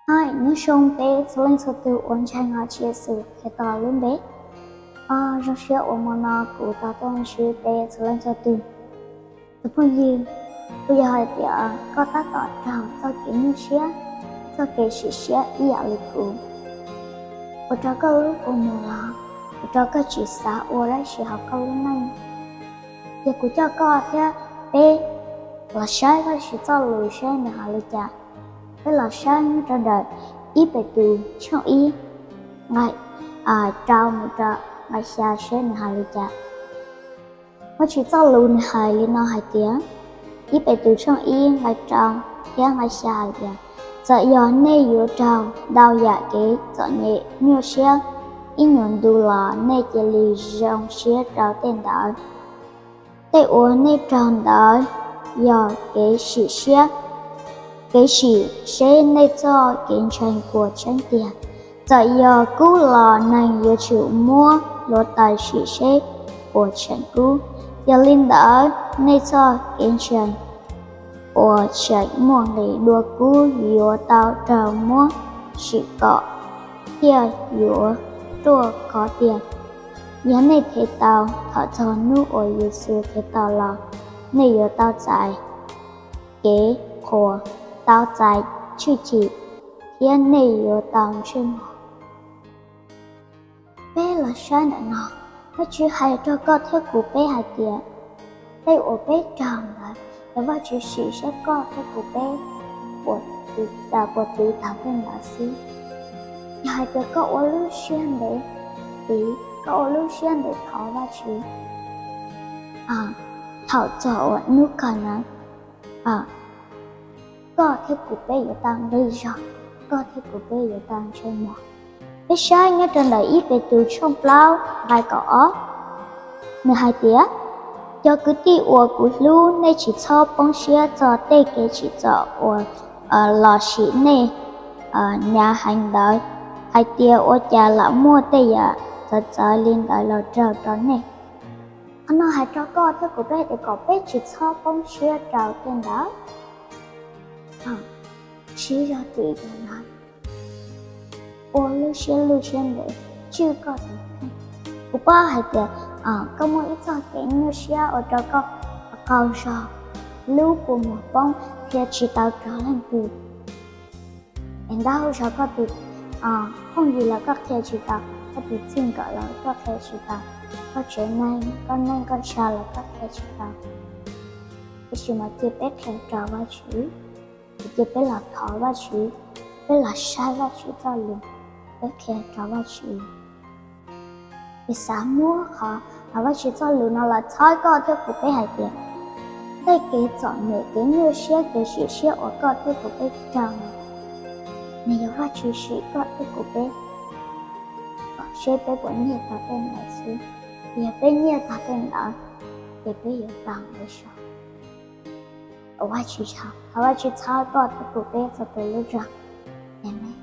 Hais nyob zoo peb txhua leej txhua tus uas ntseeg Tswv Yexus Khetos lub npe. Zoo siab uas hmo no kuv tau tuaj ntsib peb txhua leej txhua tus. Tus phooj ywg, kuv yog hais tias koj tab tom raug txoj kev nyuaj siab, txoj kev sim siab ib yam li kuv, ua rau koj lub kua muag los, ua rau koj tsis xav ua dab tsi hauv koj lub neej. Ces kuv coj koj thiab peb los saib Vajtswv txoj lus seb nws hais li cas. Peb los saib nyob rau ntawm ib Petus tshooj ib nqai rau mus rau nqai xya seb nws hais li cas. Vajtswv txoj lus nws hais li no hais tias, ib Petus tshooj ib nqai rau thiab nqai xya hais tias, txawm yog nej yuav raug ntau yam kev txom nyem nyuaj siab ib nyuag ntu los nej cia li zoo siab rau tej ntawd. Tej uas nej raug ntawd yog kev sim siab, kev sim seb nej txoj kev ntseeg puas tseeb tiag. Txawm yog kub los neeg yuav tsum muab hluav taws sim seb puas tseem kub. Yog li ntawd nej txoj kev ntseeg uas tseem muaj nqis dua kub yuav tau raug muab sim kom thiaj yuav ruaj khov tiag. Yog nej them tau thaum txog hnub uas Yexus Khetos los, nej yuav tau txais kev qhuas, tau txais tshwj chim, thiab nej yuav tau ntsej muag. Peb los saib ntawm no, Vajtswv hais rau koj thiab kuv peb hais tias, tej uas peb raug ntawd yog Vajtswv sim saib koj thiab kuv peb puas tiv taug tej ntawd xwb. Yog hais tias koj ua lub siab ntev tiv, koj ua lub siab ntev thov Vajtswv, thaum txog uas hnub kawg ntawd, koj thiab kuv peb yuav tau nqi zog, koj thiab kuv peb yuav tau ntsej muag. Peb saib nyob rau ntawm ib Petus tshooj plaub nqai kaum ob, nws hais tias, cov kwv tij uas kuv hlub, nej tsis txhob poob siab txog tej kev tsim txom uas los sim nej hnyav heev ntawd, hais tias ua cas lam muaj tej yam txawv txawv li ntawd los raug rau nej. Qhov no hais rau koj thiab kuv peb hais tias kom peb tsis txhob poob siab rau tej ntawd. Siv zog tiv rau ntawd, ua lub siab lwj siab ntev tswj koj tus kheej. Kuv paub hais tias koj muaj ib txoj kev nyuaj siab ua rau koj qaug zog, lub kua muag poob, qhia tsis tau rau leej twg. Es ntau zaus koj tus phooj ywg los koj qhia tsis tau, koj tus txij nkawm los koj qhia tsis tau, koj tsev neeg, koj neej koj tsa los koj qhia tsis tau. Tiam sis mas cia peb qhia rau Vajtswv, cia peb los thov Vajtswv, peb los saib Vajtswv txoj lus, peb qhia rau Vajtswv. Peb xav muab qhov Vajtswv txoj lus no los txhawb koj thiab kuv peb hais tias, tej kev txom nyem, kev nyuaj siab, kev sim siab uas koj thiab kuv peb raug no, nws yog Vajtswv sim koj thiab kuv peb kom seb peb puas nyiag tau tej ntawd xwb. Yog peb nyiag tau tej ntawd, ces peb yuav tau nqi zog. Thov Vajtswv txhawb koj thiab kuv peb txhua tus lub zog. Amees.